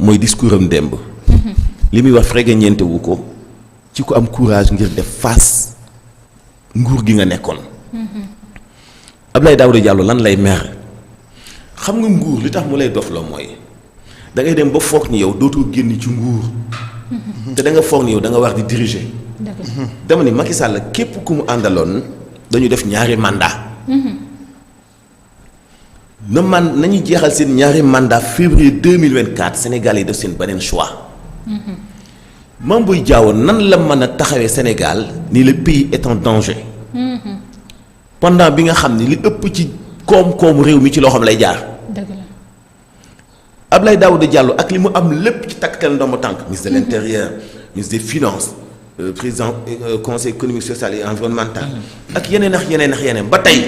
mooy discours am démb. li muy wax frege ñeente wu ko ci ko am courage ngir def face nguur gi nga nekkoon. Abdoulaye Daouda Diallo lan lay mer xam nga nguur li tax mu lay dof la mooy da ngay dem ba foog ni yow dootoo génn ci nguur. te da nga foog ni yow da nga war di diriger. dama ni Macky Sall képp ku mu àndaloon dañu def ñaari mandat nañu jeexal seen ñaari mandat février 2024 Sénégal yi def seen beneen choix. Mame Boye Diao nan la mën a taxawee Sénégal ni le pays est en danger. pendant bi nga xam ni li ëpp ci koom-koomu réew mi ci loo xam lay jaar. dëgg la Abdoulaye Daouda Diallo ak li mu am lépp ci takkatal ndombo tànk ministre de l'intérieur ministre des finances président conseil économique social et environnemental. ak yeneen ba tey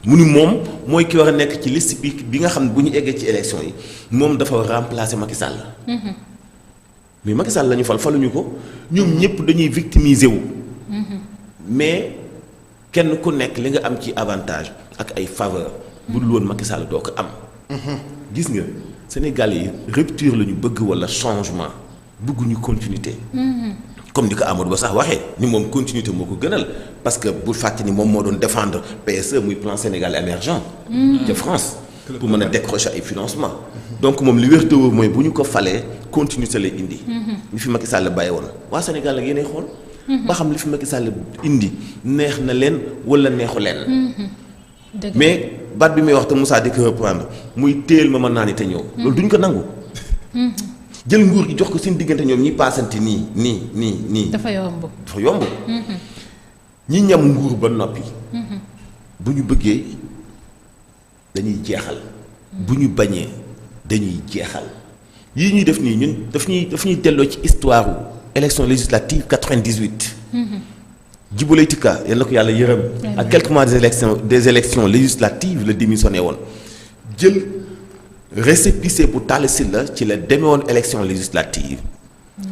mu ni moom mooy ki war a nekk ci liste bi nga xam ne bu ñu eggee ci élection yi moom dafa remplacer Macky Sall. mais Macky Sall la ñu faluñu ko ñoom ñëpp dañuy victimiser wu. mais kenn ku nekk li nga am ci avantage ak ay faveur bu dul woon Macky Sall doo ko am. gis nga Sénégal yi rupture la ñu bëgg walla changement bëgguñu continuité. comme ni ko Amadou Ba sax waxee ni moom continuité moo ko gënal parce que bul fàtte ni moom moo doon défendre PSE muy plan Sénégal émergent. de France pour mën a décrocher ay financement donc moom li wér te wóor mooy bu ñu ko falee continuité lay indi. li fi Macky Sall bàyyi woon waa Sénégal la yéenay xool. ba xam li fi Macky Sall indi neex na leen walla neexu leen. mais baat bi muy wax te Moussa di ko reprendre muy téel ma mën naa ni te ñëw. loolu duñ ko nangu. jël nguur gi jox ko seen diggante ñoom ñi paasante nii. dafa yomb. ñi ñam nguur ba noppi. bu ñu bëggee dañuy jeexal. bu ñu bañee dañuy jeexal. yii ñuy def nii ñun daf ñuy delloo ci histoire élection législative 98. Djibo Leyti Ka yal na ko yàlla yërëm. ak quelques mois des élections législatives la démissionné woon jël. récépissé bu Talla Sylla ci la demee woon élection législative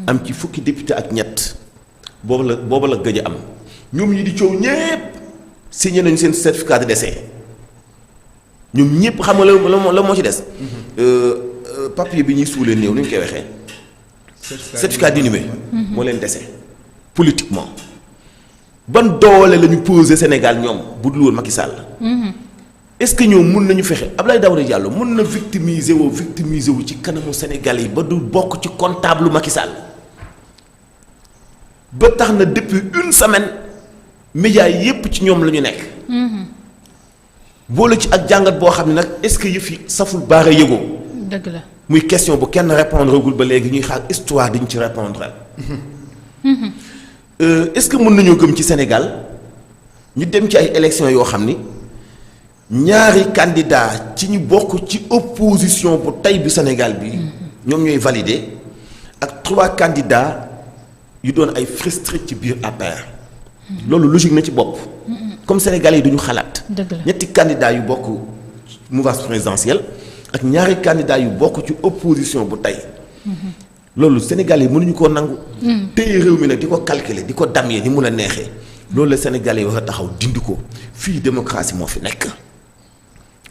am ci fukki député ak ñett booba la gëj a am ñoom ñi di coow ñépp signé nañu seen certificat de décès ñoom ñépp xam nga la moo ci des. papier bi ñuy suulee néew nu ñu koy waxee. certificat d'inhumé moo leen dese politiquement ban doole la ñu posé Sénégal ñoom bu dul woon Macky Sall. est-ce que ñoom mun nañu fexe Abdoulaye Daouda Diallo mun na victimiser wu ci kanamu Sénégal yi ba du bokk ci comptable Macky Sall ba tax na depuis une semaine médias yépp ci ñoom la ñu nekk. boole ci ak jàngat boo xam ne nag est-ce que yëf yi saful baara yëgoo. dëgg la muy question bu kenn répondre gul ba léegi ñuy xaar histoire diñ ci répondre est-ce que mën nañoo gëm ci Sénégal ñu dem ci ay élections yoo xam ni. ñaari candidat ci ñu bokk ci opposition bu tey bi Sénégal bi ñoom ñooy validé ak 3 candidats yu doon ay frustré ci biir APR. loolu logique na ci bopp. comme Sénégalais yi duñu xalaat. ñetti candidats yu bokk mouvance présidentielle ak ñaari candidats yu bokk ci opposition bu tey. loolu Sénégalais yi mënuñu koo nangu. téye réew mi nag di ko calculer di ko damyee ni mun a neexee. loolu la Sénégalais yi war a taxaw dindi ko fii démocratie moo fi nekk.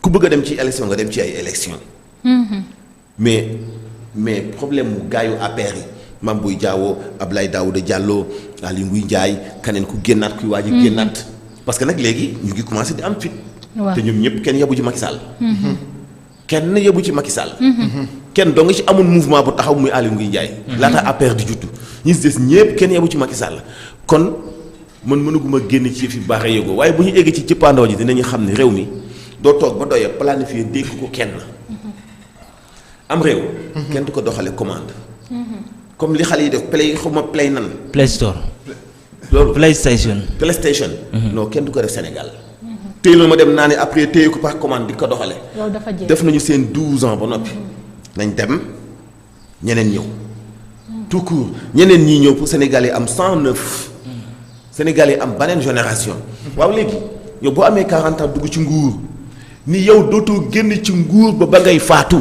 ku bëgg a dem ci élection nga dem ci ay élection mais problème mu gaayu APR yi Mame Boye Diao Abdoulaye Daouda Diallo Aly Ngouille Ndiaye keneen ku génnaat kuy waaj a génnaat parce que nag léegi ñu ngi commencé di am fit te ñoom ñëpp kenn yebu ci Macky Sall kenn yebu ci Macky Sall kenn doo nga ci amul mouvement bu taxaw muy Aly Ngouille Ndiaye laata APR di juddu ñi si des ñëpp kenn yebu ci Macky Sall kon man mënuguma génn ci fi baax a yëgoo waaye bu ñu eggee ci cëppaandoo ji dinañu xam ne réew mi doo toog ba doyee planifier dénk ko kenn am réew kenn du ko doxale commande comme li xale yi def play nan Play Store loolu PlayStation non kenn du ko def Sénégal téye ma dem naa ne après téye ko par commande di ko doxale def nañu seen 12 ans ba noppi nañ dem ñeneen ñëw tout court ñeneen ñii ñëw pour Sénégal yi am 109 Sénégal yi am beneen génération waaw léegi yow boo amee 40 ans dugg ci nguur ni yow dootoo génn ci nguur ba ngay faatu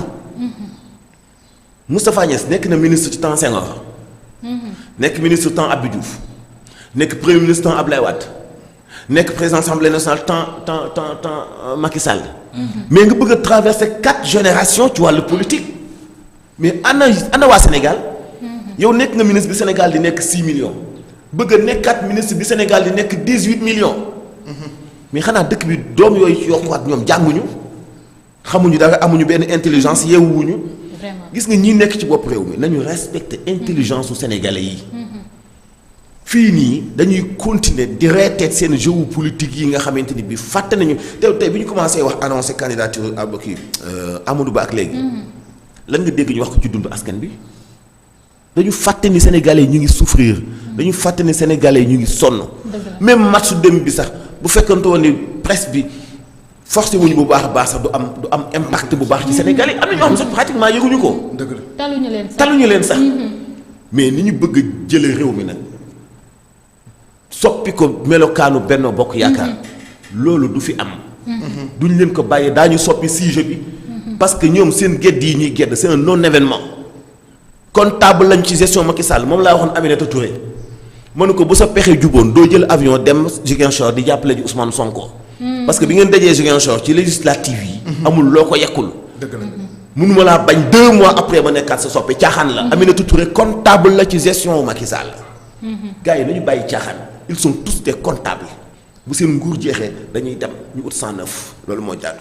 Moustapha Niasse nekk na ministre ci temps Senghor nekk ministre temps Abdou Diouf nekk premier ministre temps Abdoulaye Wade nekk président assemblée nationale temps Macky Sall mais nga bëgg a traverser 4 générations ci wàllu politique mais ana waa Sénégal. yow nekk nga ministre bi Sénégal di nekk 6 millions bëgg a nekkaat ministre bi Sénégal di nekk 18 millions. mais xanaa dëkk bi doom yooyu yokkuwaat ñoom jànguñu xamuñu dara amuñu benn intelligence yeewuwuñu. vraiment gis nga ñi nekk ci bopp réew mi nañu respecter intelligence su sénégalais yi. fii nii dañuy continuer di reeteet seen jeu politique yi nga xamante ni bi fàtte nañu tey bi ñu commencé wax annoncer candidature kii Amadou Ba ak léegi. lan nga dégg ñu wax ko ci dund askan bi. dañu fàtte ni sénégalais yi ñu ngi souffrir. dañu fàtte ni sénégalais yi ñu ngi sonn. même match su dem bi sax bu fekkante woon ni presse bi forcé wuñu bu baax a baax sax du am impact bu baax ci sénégalais yi am na ñoo xam sax pratiquement yëguñu ko. dëgg la taluñu leen sax mais ni ñu bëgg a jëlee réew mi nag soppi ko melokaanu Benno Bokk Yaakaar. loolu du fi am. duñ leen ko bàyyee daañu soppi sujet bi. parce que ñoom seen gedd yi ñuy gedd c'est un non événement. comptable lañ ci gestion Macky Sall moom laa waxoon Aminata Touré mënu ko bu sa pexe juboon doo jël avion dem Ziguinchor di jàppale ji Ousmane Sonko. parce que bi ngeen dajee Ziguinchor ci législative yi. amul loo ko yekkul. dëgg la mënuma laa bañ 2 mois après ma nekkaat sa soppe caaxaan la. Aminata Touré comptable la ci gestion Macky Sall. gars yi nañu bàyyi caaxaan ils sont tous des comptables bu seen nguur jeexee dañuy dem ñu ut 109 loolu moo jàll.